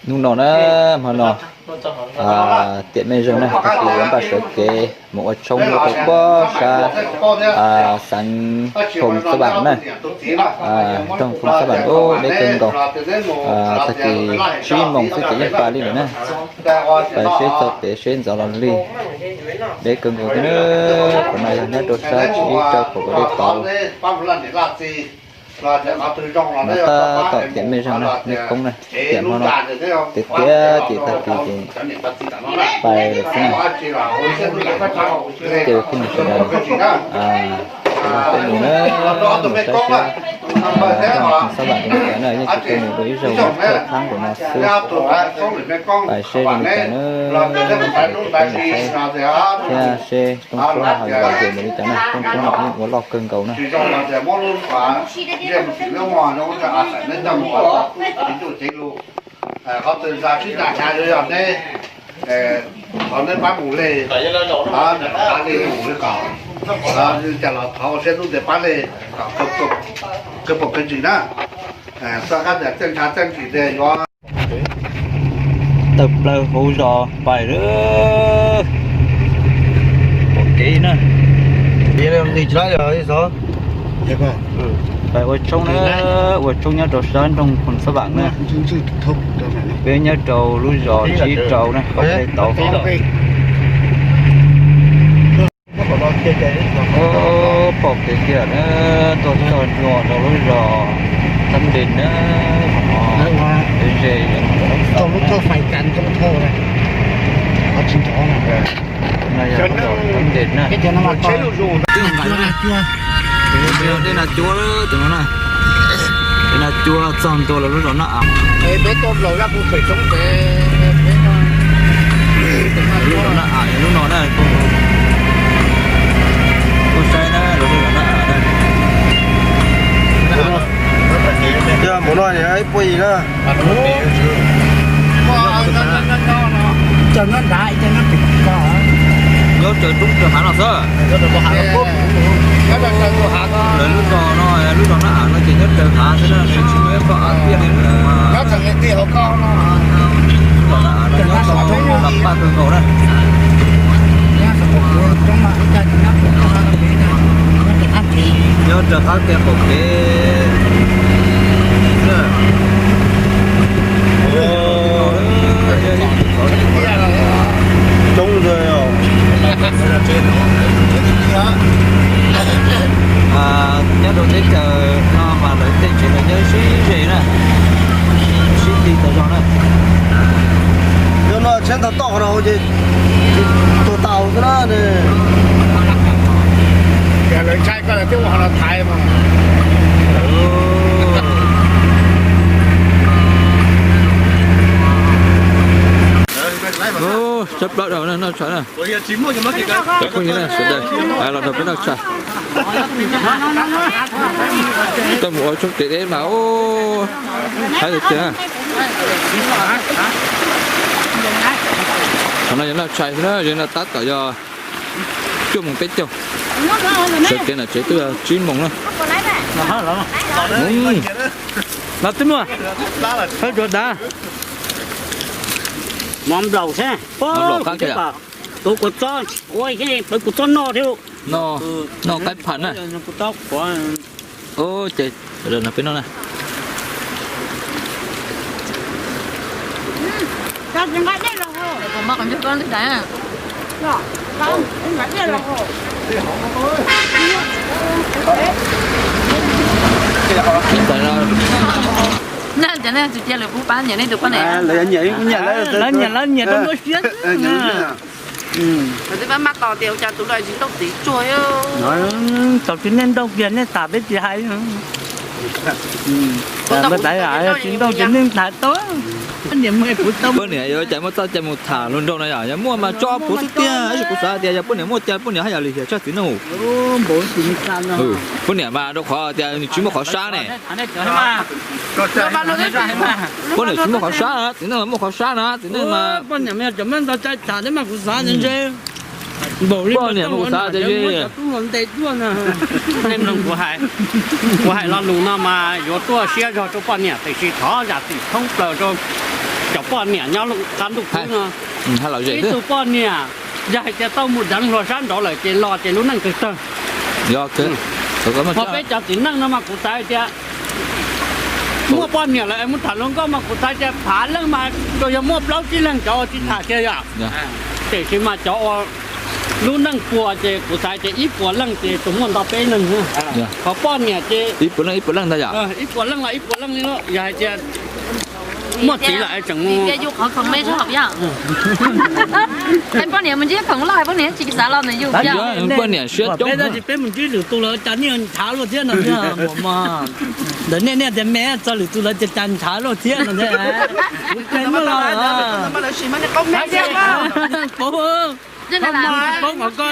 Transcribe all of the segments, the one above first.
Hnub no na, hmo no tiam mej zeeg na, tag kis yuav npaj sawv kev mus ua tshoob nyob rau puag sab xeev Phoo Xab Vam na, nroog Phoo Xab Vam ub deb kawg nkaus. Tag kis tsib moos xwb ces yeej pais li lawm na. Pais seb txog pem seb ntxov los lig, deb kawg nkaus thiab na. Qhov no yog nyob rau sab tsib rau phaum dej tauv. No tab tom tiam mej zeeg na, mej koob na, tiam hmo no tiav tiav ces tag kis ces pais lawm xwb na. Ces phooj ywg sawv daws, peb mus na, mus saib seb nroog Phoo Xab Vam zoo li cas na, yeej tsis tau mus dua ib zaug, thawj txheeb npaum no xwb. Pais seb zoo li cas na, peb mus saib thiab seb rooj tshoob no ho yog yam li cas na, rooj tshoob no yeej ua loj kawg nkaus na. Qhov twg zaj sib nta hnyav yuav yog neb, thov neb pab mus li, pab li mus li kom, cas los thov ua siab hlub tias pab li kom kawg pom kawg ntsis na. Txoj qab tias txawj ntshav txawj ntsim tias yuav tawm plaws hauv zos pais lawm. Pom kev na. Pais ua tshoob na, ua tshoob nyob rau sab nroog Phoo Xab Vam na. Peb nyob rau lub zos tsib rau na, qaum dej tauv. Pom kev tiag na, tuaj txog ntua rau lub zos Thab Ntes na, ze no yog lub zos Thab Ntes na. Dej Nas Cuab, tus no na, Dej Nas Cuab txog ntua lawm lub zos Nab Am. Lub zos Nab Am yog lub no na, kuj saib na, lub zos Nab Am na. Yog npaum no ib puag yim na. Nyob raws roob raws hav no xwb. Lawv lub zos no, lub zos Nab Am no ces nyob raws hav xwb na, nws tsis muaj ib qho av tiaj li na. Lub zos Nab Am no nyob rau Las Paj kawg nkaus na. Nyob rau qab kev qaum kev. Coob ntag. Nyob rau teb chaws no mas lawv tej tsev lawv nyob sib ze na, sib ti tas zog na. Yog no tsheb ntog toj qhov no ces tuag tas xwb na. Lawv ntshai koj lawv thiaj ua qhov no thaiv mas. Sab plaub daus na, noj tshais na. Cov phooj ywg na, sawv daws los nrog peb noj tshais. Tuaj mus ua tshoob kev deb mas haib tiag tiag. Qhov no yog noj tshais xwb na, yog no tab tom yog cuaj moos peb caug. Sawv kev nram tsev twb yog tsib moos na. Los twb muaj, hawb rua dav. Mov nplaum thiab. Mov nplaum qab kiag. Tus kuv txob, ua pawv kuv txob noj thiab. Noj, noj qaib pham na. Ces no peb noj na. Lawv nyiam, lawv nyiam rau nruab siab. Lawv twb pab maj tos tias ua cas tus no tsis tau txiv tsuag. Tau tsis nej nrauj kiag nej tham peb tsis hais. Tsis nrauj ces nej tham tau. Poj niam yuav cas muaj txoj cai mus tham hluas nraug no yom, yog muaj mas tso puav xwb tiag, tab sis kuv xav tias yog poj niam muaj cas poj niam haj yam li hiam tshaj txiv neej. Poj niam mas rau qhov tias nws tsis muaj qhov sab ne. Poj niam tsis muaj qhov sab na, txiv neej mas muaj qhov sab na, txiv neej mas. Poj niam mas kuv xav tias, kuv hais lo lus no mas yuav tuaj siab zog rau poj niam tiam sis thov zam txim thoob plaws rau cov poj niam nyob qab ntuj khwb no. Ib tug poj niam yog hais tias tau mus deev hluas sab nraud lawm ces los ces lub neej kawg tawg. Ho peb cov txiv neej no mas kuv xav tias muaj poj niam lawm es mus tham hluas nkauj mas kuv xav tias phav leej mas tsuas yog muaj plaub tsib leeg cov uas tsis tham kiag yom. Tiam sis mas cov uas lub neej puas ces kuv xav tias ib puas leej ces tsuas muaj nto peb leeg. Ho poj niam ces ib puas leej ib puas leej ntag yom. Ib puas leej los ib puas leej li, yog hais tias muaj txiv lawm es tseem mus. Poj niam mus ntsib khoom loj, poj niam tsis xav los ntawm yus. Poj niam siab coob. Peb mus ntsib lwm tus lawv cas niag ntshav luaj thiab no thiab, ntawm nej nej tias me txog lwm tus lawv tias cas ntshav luaj thiab no thiab. Kuv cia muab los. Paub, paub qhov ko.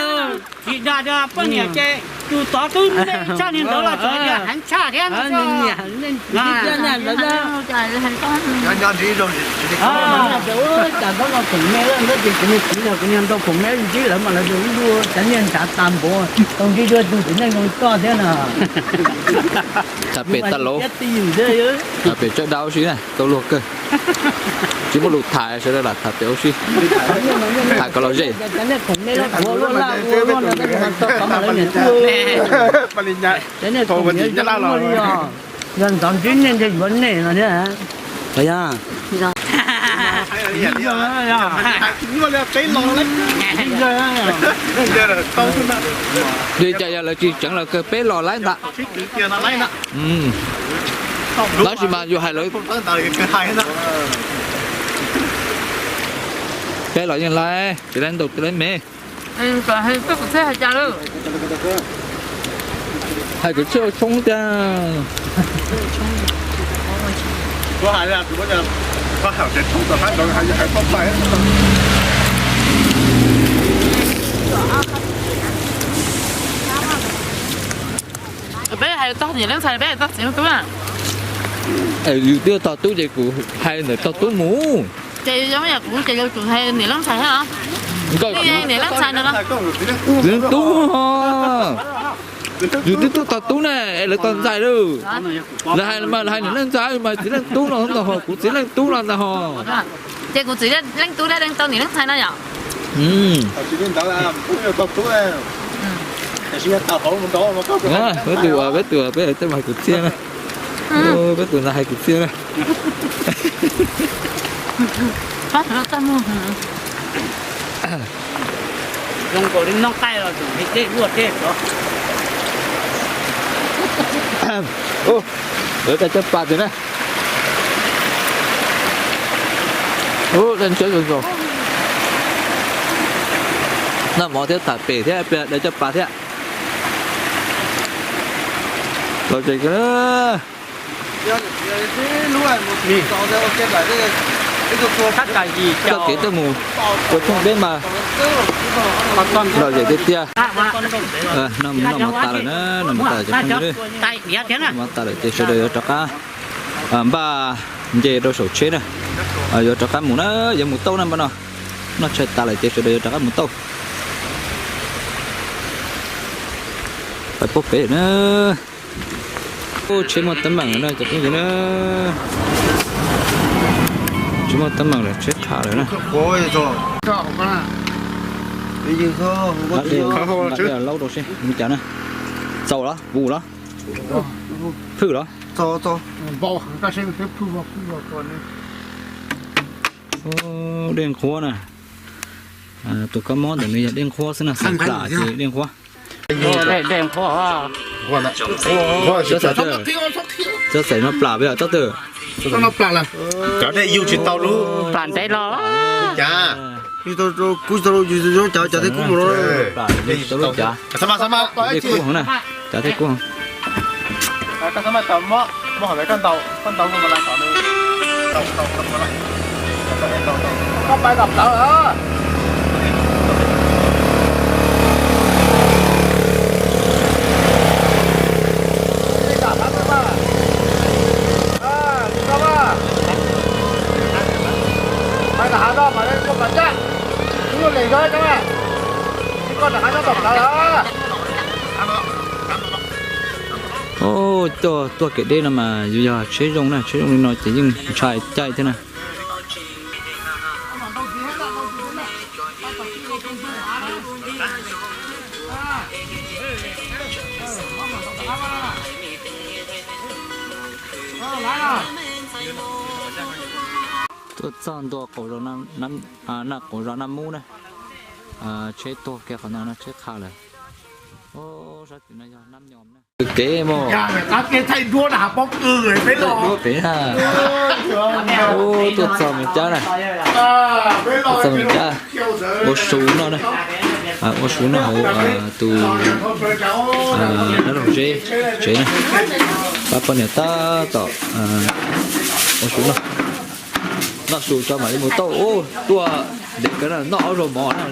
Tsis dag poj niam ces tus tod twb ntej tshaj niag ntawd los txawm tias heev tshaj thiab no. Cas txhob los khoom me lawm ntawd ces kuv niag txiv los kuv niag ntau khoom me ntsib lawv mas lawv tus ib ntu cas niag ntshav tas npaum, tau ntsib dua tus txiv neej zoo koj thiab no. Tham pem tag lauj, tham pem tsawb dab ua si na, tau luag kawg. Tsis muaj lus tham sawv daws lam tham pem ua si. Tham kom lom zem. Yog ntxov ntsib nej ntshe yuav nej no thiab. Li cas yog lawv tsis tseev los kawg peb los laib ntag. Tab sis mas yus hais lawv, peb los yeej laib, tsis laib ntau tsis laib me. Hais kwv txhiaj ua tshoob tiag. Peb hais txog niam leej ntxhais, peb hais txog txiv leej tub na. Yus twb tog tub ces kuv hais ntawm tog tub mus. Ces zoo yam kuv ces yus tsum hais niam leej ntxhais thiab os. Niam leej ntxhais no, txiv leej tub. Yus twb tub tog tub ne, es lawv tog ntxhais lawm. Lawv hais mas lawv hais niam leej ntxhais mas txiv leej tub no ntag ho, kuv txiv leej tub no ntag ho. Ces kuv txiv leej tub dab tsi tau niam leej ntxhais no yom? Peb tus, peb tus peb hais tej mas hais kwv txhiaj na. Peb tus ntawd hais kwv txhiaj na. Lawv dai cov pas tiag na. Ub, dai ntsia zoo zoo. Noj mov thiab tham pem thiab, dai cov pas thiab. Los tsev kiag. Txoj kev tuaj mus ua tshoob deb mas lom zem tiag tiag. Noj mov tas lawm na, noj mov tas lawm ces phooj ywg, noj mov tas lawm ces sawv daws yuav rov qab npaj nce rau saum tsheb na. Yuav rov qab mus na, yuav mus tauj na npaj no. Noj tshais tas lawm ces sawv daws yuav rov qab mus tauj. Pais puag pem na. Tsheb muaj teeb meem lawm na cov phooj ywg na. Tsheb muaj teeb meem lawm, tsheb qha lawm na. Laub rau seb mus cas na. Txaus los vus los, phwj los. Dej nqhuab na. Tus kab mob ntawm nws yog dej nqhuab xwb na, xeem plam ces dej nqhuab. Txhob xeem no plam peb yom, txhob twg. Cov dej yug tsis tau lub plam ntev los. Cas kuv tau yus cov thiab kub mus los. Dej kub heev na, cov thiab kub heev. Tuaj, tuaj kev deb no mas yus yog tsheb zoo na, tsheb zoo li no ces yeej ntshai caij thiab na. Tuaj txog ntua qaum zos Naj Mub na, tsheb tuag kiag qhov no no tsheb qha lawm. Sab tim no yog Nab Nyom na. Kev mus. Duab pem na. Tuaj txog Moos Cab na. Tuaj txog Moos Cab. Ua su noj na. Ua su noj hauv tus dab laug Zeb tsev na. Pab poj niam tab tom ua su noj. Noj su tso mam li mus tau. Ub, tuaj ntev kawg na, noj ob zaug mov na.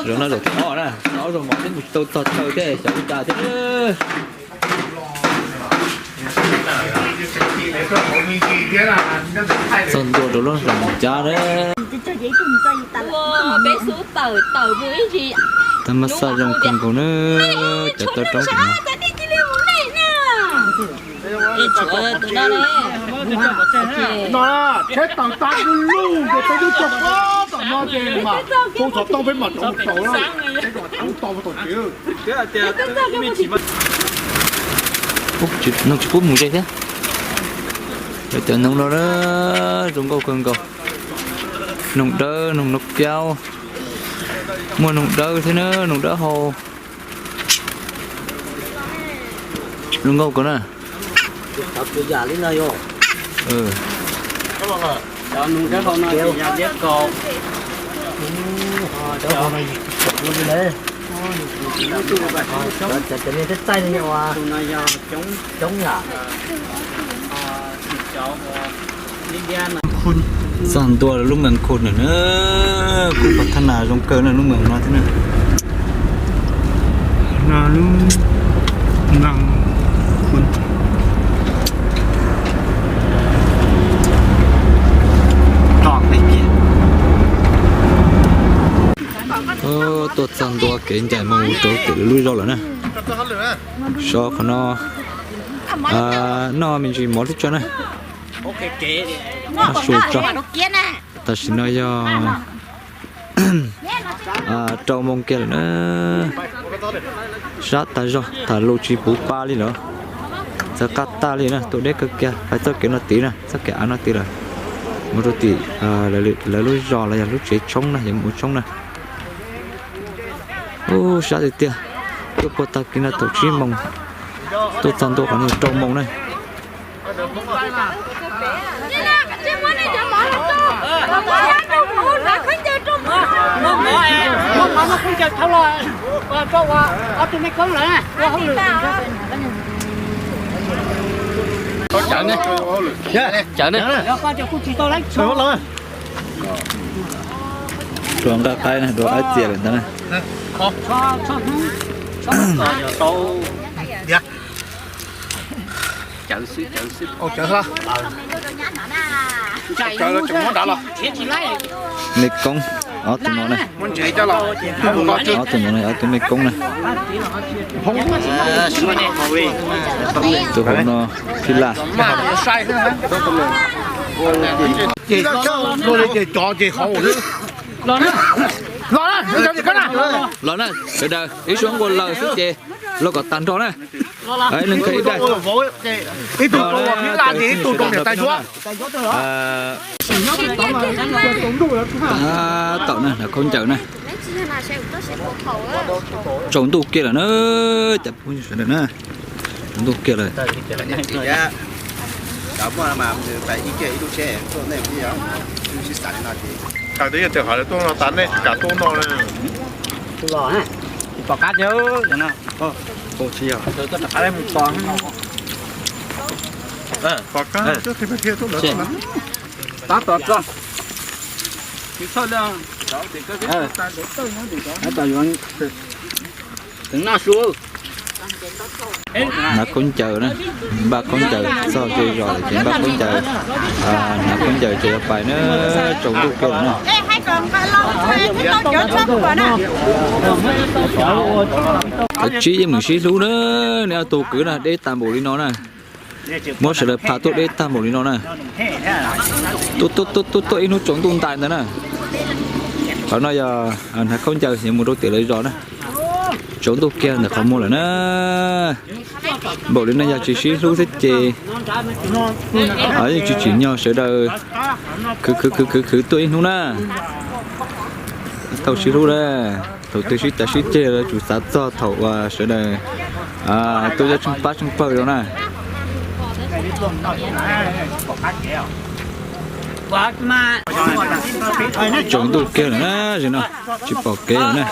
Zaum no zaum thib ob na, noj ob zaug mov thiab mus tsis tau tog chaw thiab xyov ua cas thiab. Txog ntua rau lub zos Moos Cab na. Peb xub tawm tawm mus ib ntsis. Tag mab xaj zoo kawg nkaus na, cov toj roob tim no. No, tsheb tawm tag lug ces peb twb txog tom no ces mas hu xov tooj peb mam rov mus tau lawm. Peb rov mus tau tom tsev. Noog tsis pub mus ze thiab. Cov noog no na, zoo nkauj kawg nkaus. Noog dawb, noog nub kiab, muaj noog dawb thiab na, noog dawb hau. Zoo nkauj kawg na. Txog ntua lub mees Khun lawm na, kuj pas thab nas zoo kawg na lub mees no thiab na. Lub mees Khun. Tuaj txog ntua kev ncaim mus rau tim lawv lub zos lawm na. So qhov no noj me ntsis mov thiab tso na. Noj su tso. Tam sim no yog rau moos kiag lawm na. Sab tas zog, tham lus tsis puv pa li lawm. Txawv qab tag li na, tuaj deb kawg kiag, pais txoj kev no tid na, txoj kev av no tid lawm. Mus rau tim lawv lub zos los yog lub tsev tshoob na, yuav mus ua tshoob na. Ub, sab tiag tiag, tuaj puag tag kis no thaum tsib moos, tuaj txog ntua qhov no rau moos na. Cawv ne. Dua nqaij qaib na, dua qaib txias lawm ntag na. Mej koob, ob tug no na. Ob tug no na, ob tug mej koob na. Tus hauv no phij laj. Los na, sawv daws ib suab nqua lawm xwb ces los kom tag nrho na. Neeg kawg ib daim. Tab tom na, hnav khaub ncaws na. Tsaus ntuj kiag lawm na, cov phooj ywg sawv daws na. Tsaus ntuj kiag lawm. Pom qab thiab. Tab tom tso. Tab tom yuav teev noj su. Hnav khaub ncaws na, npaj khaub ncaws txog ze zos lawm ces npaj khaub ncaws, hnav khaub ncaws ces yuav pais na, tsaus ntuj kiag lawm na. Cov tsib yeej meem sib hlub na, nej ob tug kwv na, deb tag npaum li no na. Muab sawv daws pha tuaj deb tag npaum li no na. Tuaj tuaj tuaj tuaj ib hnub tsaus ntuj ntais ntawd na. Qhov no yog hnav khaub ncaws yuav mus rau tim lawv zos na. Tsaus ntuj kiag ntawm qhov muag lawm na. Npaum li no yog tsis sib hlub thiab ces yeej tsis tsim nyog sawv daws khwv khwv khwv khwv khwv tuaj ib hnub na. Tau sib hlub na, thaum twg sib cav sib ceg los tsum xav txog thaum uas sawv daws tuaj yog tsheej pab tsheej pawg rau na. Tsaus ntuj kiag lawm na, zaum no tsis pom kev lawm na.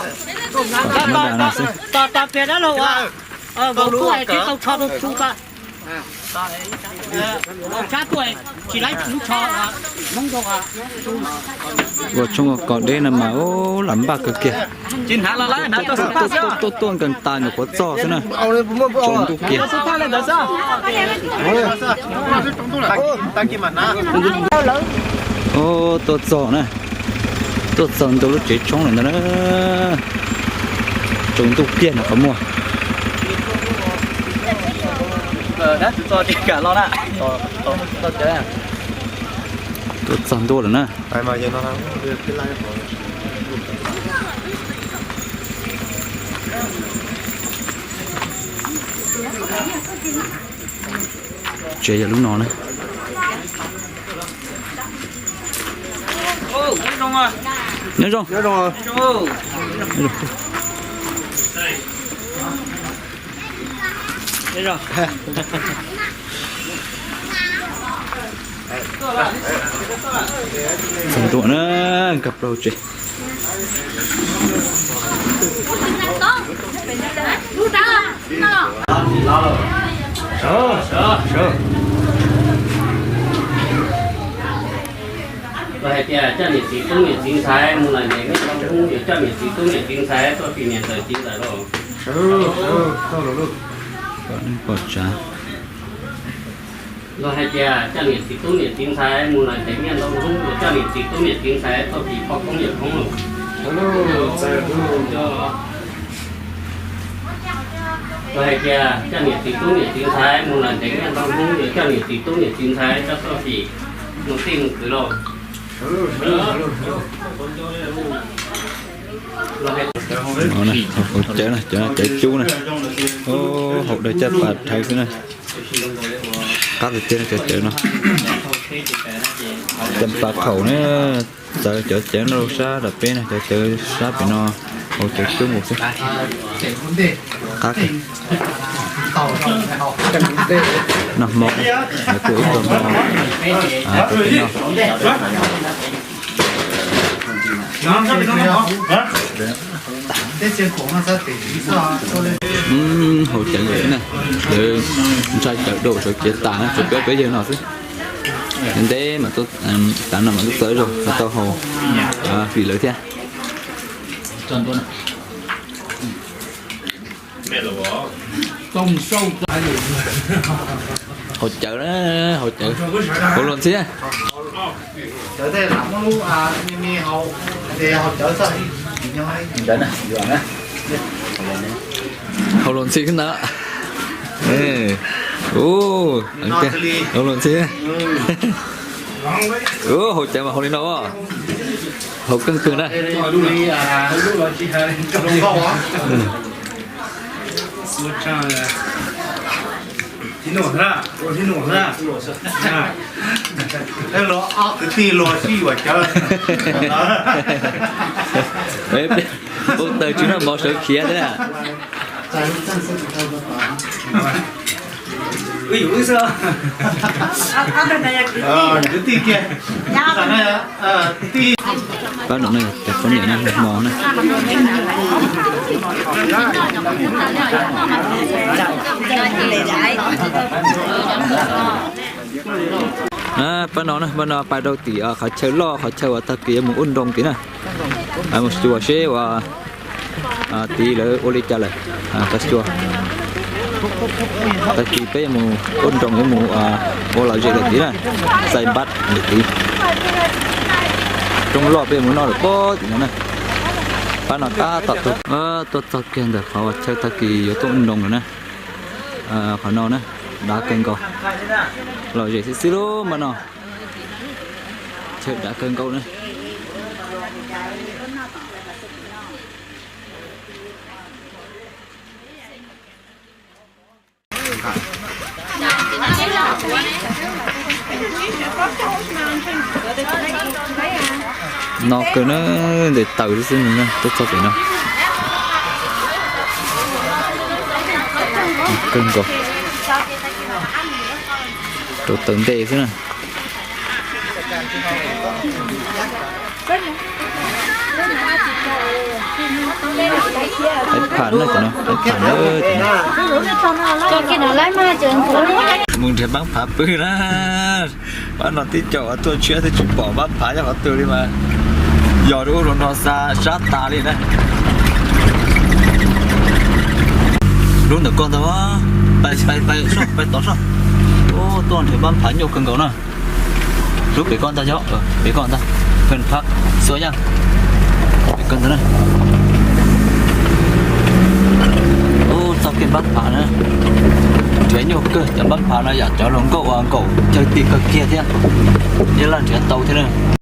Pom tus mab da no xwb. Ua tshoob ua kos deb no mas lam npaj kawg kiag. Tuaj tuaj nkees tas nyuam qhuav txog xwb na. Tsaus ntuj kiag. Tuaj txog na. Tuaj txog ntua lub tsev tshoob lawm ntag na. Tsaus ntuj kiag ntawm qhov muag. Tuaj txog ntua lawm na. Tsev yog lub no na. Nyob zoo. Txog ntua na, nkag plaws tsev. Los hais tias coj niam txiv tub niam txiv ntxhais mus lawm ntev niaj hnub, yuav coj niam txiv tub niam txiv ntxhais tuaj fim niam ntxawm txiv ntxawm lauj. Pom tsav. Los hais tias coj niam txiv tub niam txiv ntxhais mus lawm ntev niaj ntau hnub, yuav coj niam txiv tub niam txiv ntxhais tuaj fim poj koob yawm koob lauj. Los hais tias coj niam txiv tub niam txiv ntxhais mus lawm ntev niaj ntau hnub, yuav coj niam txiv tub niam txiv ntxhais coj tuaj fim mus txij mus kwv lauj. Haus cawv na, cov no cawv cub na. Haus dawb caj pas dhawv xwb na. Qab tiag tiag cov cawv no. Caj pas khaum na, txawv cov cawv no sab tom peb na, cov cawv sab pem no haus cawv cub nkaus xwb. Qab kawg. Noj hmo, lawv kuaj ib tug hmo rau peb noj. Haus cawv na, lawv ntshai cawv dau sawv cev tas na, tshuav peb peb yawg no xwb. Ntev mas, tav no mas tub txawv zog tau haus fim lawv thiab. Haus cawv na, haus cawv. Haus luag ntxhi. Haus luag ntxhi xwb ntag. Haus luag ntxhi. Haus cawv mas haus li no. Haus keej kawg na. Ua tawg tsis noj mov sawv khiav thiab. Pab no na, cov poj niam na, hmo na. Pab no na, pab no pais rau tim qhov chaw loj, qhov chaw uas tag kis yuav mus ua nroog tid na. Mus xyuas seb uas tid lawv ua li cas lawm. Tag kis peb yuav mus ua nroog, yuav mus ua lom zem lawm tid na. Xais npab lawm tid. Roob loj peb mus noj lawm pob tim no na. Pab no tab tom tuaj, tuaj txog kiag ntawm qhov uas chaw tag kis yuav tuaj ua nroog lawm na. Qhov no na, dav kawg nkaus. Lom zem xwb xwb lub npab no. Chaw dav kawg nkaus na. No kawg na, ntes taws xwb xwb, tuaj txog pem no. Kawg nkaus. Rau taws nte xwb na. Pab phav na, pab phav na. Mus nrhiav npab phav pw na. Pab no tib co tuaj tshiab twb tsis pom npab phav nyob qhov twg li mas, yog rau ub rau no xa sab tas li na. Lub ntawm koj ntag, pais pais pais soj pais tod soj. Tuaj nrhiav npab phav nyuaj kawg nkaus na. Lub pem koj ntag, yog pem koj ntag, pheej phab xua yaj. Pem koj ntag na. Ub, txoj kev npab phav na, nrhiav nyuaj kawg. Cov npab phav no yam cov hluas nkauj uas nkaum chaw tim kawg kiag thiab, thiaj li nrhiav tau thiab na.